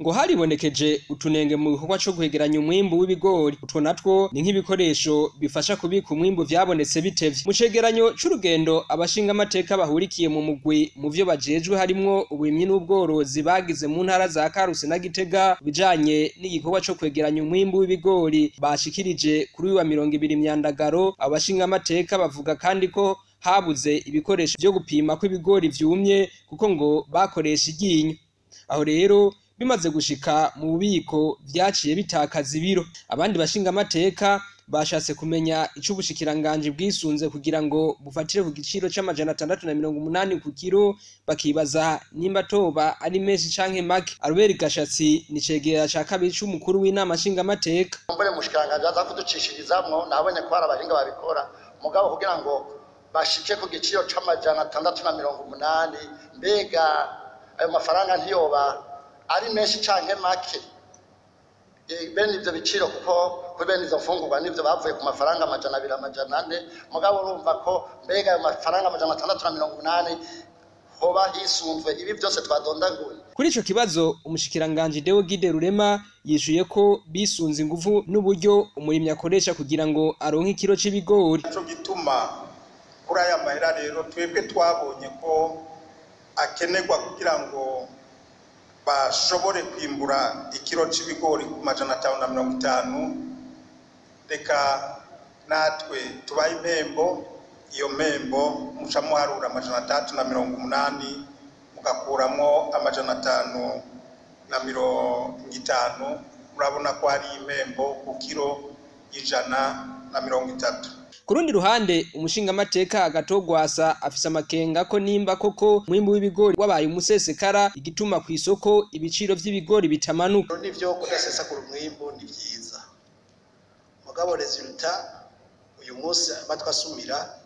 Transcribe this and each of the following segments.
Ngo haribonekeje utunenge mu gikorwa co kwegeranya umwimbu w'ibigori. Utwo natwo ni nk'ibikoresho bifasha kubika umwimbu vyabonetse bitevye. Mu cegeranyo c'urugendo abashingamateka bahurikiye mu mugwi mu vyo bajejwe harimwo uburimyi n'ubworozi bagize mu ntara za Karusi na Gitega bijanye n'igikorwa co kwegeranya umwimbu w'ibigori bashikirije kuri uyu wa 20 Myandagaro, abashingamateka bavuga kandi ko habuze ibikoresho vyo gupima ko ibigori vyumye kuko ngo bakoresha iryinyo. Aho rero bimaze gushika mu bubiko vyaciye bitakaza ibiro. Abandi bashingamateka bashatse kumenya ico ubushikiranganji bwisunze kugira ngo bufatire ku giciro c'680 ku kiro, bakibaza nimba toba ari menshi canke make. Albert Gashatsi ni cegera ca kabiri c'umukuru w'inama nshingamateka. Mbere umushikiranganji aza kuducishirizamwo, nabonye ko hari abahinga babikora, mugabo kugira ngo bashike ku giciro c'680, mbega ayo mafaranga ntiyoba ari menshi canke make? Bene ivyo biciro kuko kuri bene izo mfungurwa nivyo bavuye ku mafaranga 200, 400, mugabo urumva ko mbega ayo mafaranga 680 hoba hisunzwe ibi vyose twadondaguye. Kuri ico kibazo umushikiranganji Deo Gide Rurema yishuye ko bisunze inguvu n'uburyo umurimyi akoresha kugira ngo aronke ikiro c'ibigori. Ico gituma kuri aya mahera rero twebwe twabonye ko akenerwa kugira ngo bashobore kwimbura ikiro c'ibigori ku 550, reka natwe tubaye impembo. Iyo mpembo muca muharura 680 mugakuramwo 550, murabona ko hari impembo ku kiro 130. Ku rundi ruhande umushingamateka Agatogwasa afise amakenga ko nimba koko umwimbu w'ibigori wabaye umusesekara, igituma ku isoko ibiciro vy'ibigori bitamanuka. Nivyo kudasesagura umwimbu ni vyiza, mugabo resultat uyu munsi amatwi asumira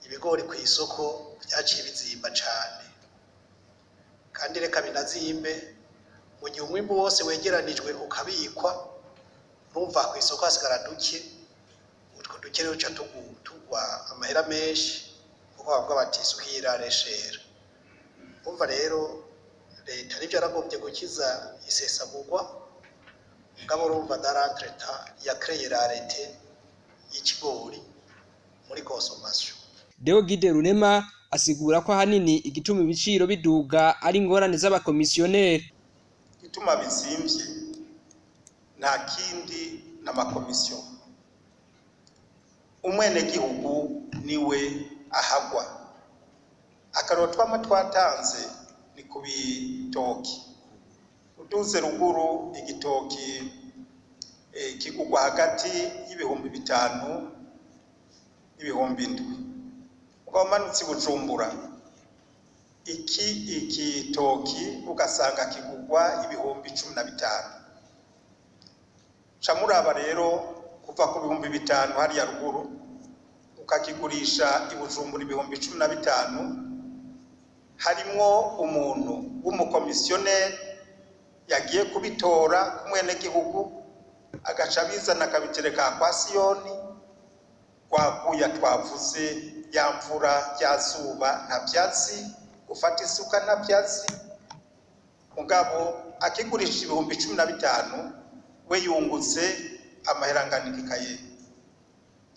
ibigori ku isoko vyaciye bizimba cane, kandi reka binazimbe mu gihe umwimbu wose wegeranijwe ukabikwa, urumva ku isoko hasigara duke, utwo duke rero duca tugwa amahera menshi kuko bavuga bati isuka irareshera. Urumva rero leta nivyo yaragombye gukiza isesagurwa, mugabo urumva dans l'entretemps ya créé l'arrêté y'ikigori muri consommation. Deo Gide Rurema asigura ko ahanini igituma ibiciro biduga ari ingorane z'abakomisiyoneri. Igituma bizimvye nta kindi n'amakomisiyo. Umwenegihugu niwe ahagwa. Akarorero twama twatanze ni ku bitoki. Uduze ruguru igitoki kigugwa hagati y'ibihumbi 5 n'ibihumbi 7. Ukaba umanutse i Bujumbura iki igitoki ugasanga kigugwa ibihumbi 15. Ca muraba rero kuva ku bihumbi 5 hariya ruguru ukakigurisha i Bujumbura ibihumbi 15, harimwo umuntu w'umukomisiyoneri yagiye kubitora ku mwenegihugu agaca abizana akabitereka kwa Siyoni, rwaguya twavuze ya mvura ya zuba nta vyatsi, gufata isuka nta vyatsi, mugabo akigurisha ibihumbi 15 we yungutse amahera angana ikikaye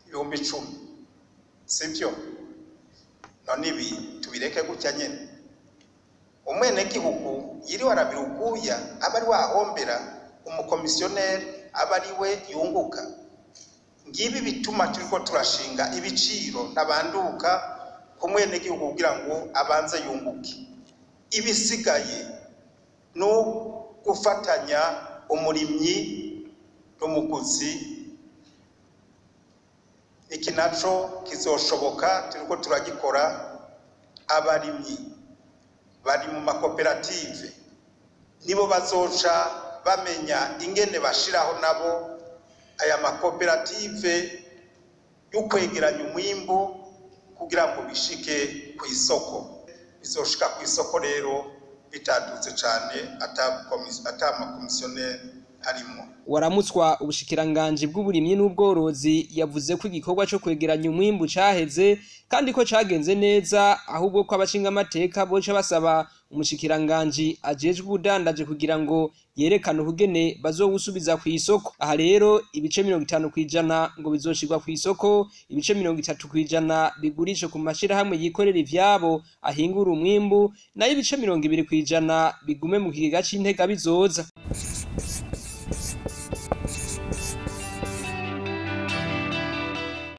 ibihumbi 10, sivyo? None ibi tubireke gutya nyene? Umwenegihugu yiriwe arabiruguya aba ari wahombera, umukomisiyoneri aba ari we yunguka. Ngibi bituma turiko turashinga ibiciro ntabanduka ku mwenegihugu kugira ngo abanze yunguke. Ibisigaye no gufatanya umurimyi n'umuguzi, iki naco kizoshoboka, turiko turagikora. Abarimyi bari mu makoperative nibo bazoca bamenya ingene bashiraho nabo aya makoperative yo kwegeranya umwimbu kugira ngo bishike ku isoko. Bizoshika ku isoko rero bitadutse cane ata makomisiyoneri arimwo. Waramutswa ubushikiranganji bw'uburimyi n'ubworozi yavuze ko igikorwa co kwegeranya umwimbu caheze kandi ko cagenze neza, ahubwo ko abashingamateka boca basaba umushikiranganji ajejwe ubudandaje kugira ngo yerekane ukugene bazowusubiza kw'isoko. Aha rero ibice 50% ngo bizoshirwa kw'isoko, ibice 30% bigurishwe ku mashirahamwe yikorera ivyabo ahingura umwimbu, nayo ibice 20% bigume mu kigega c'intega bizoza.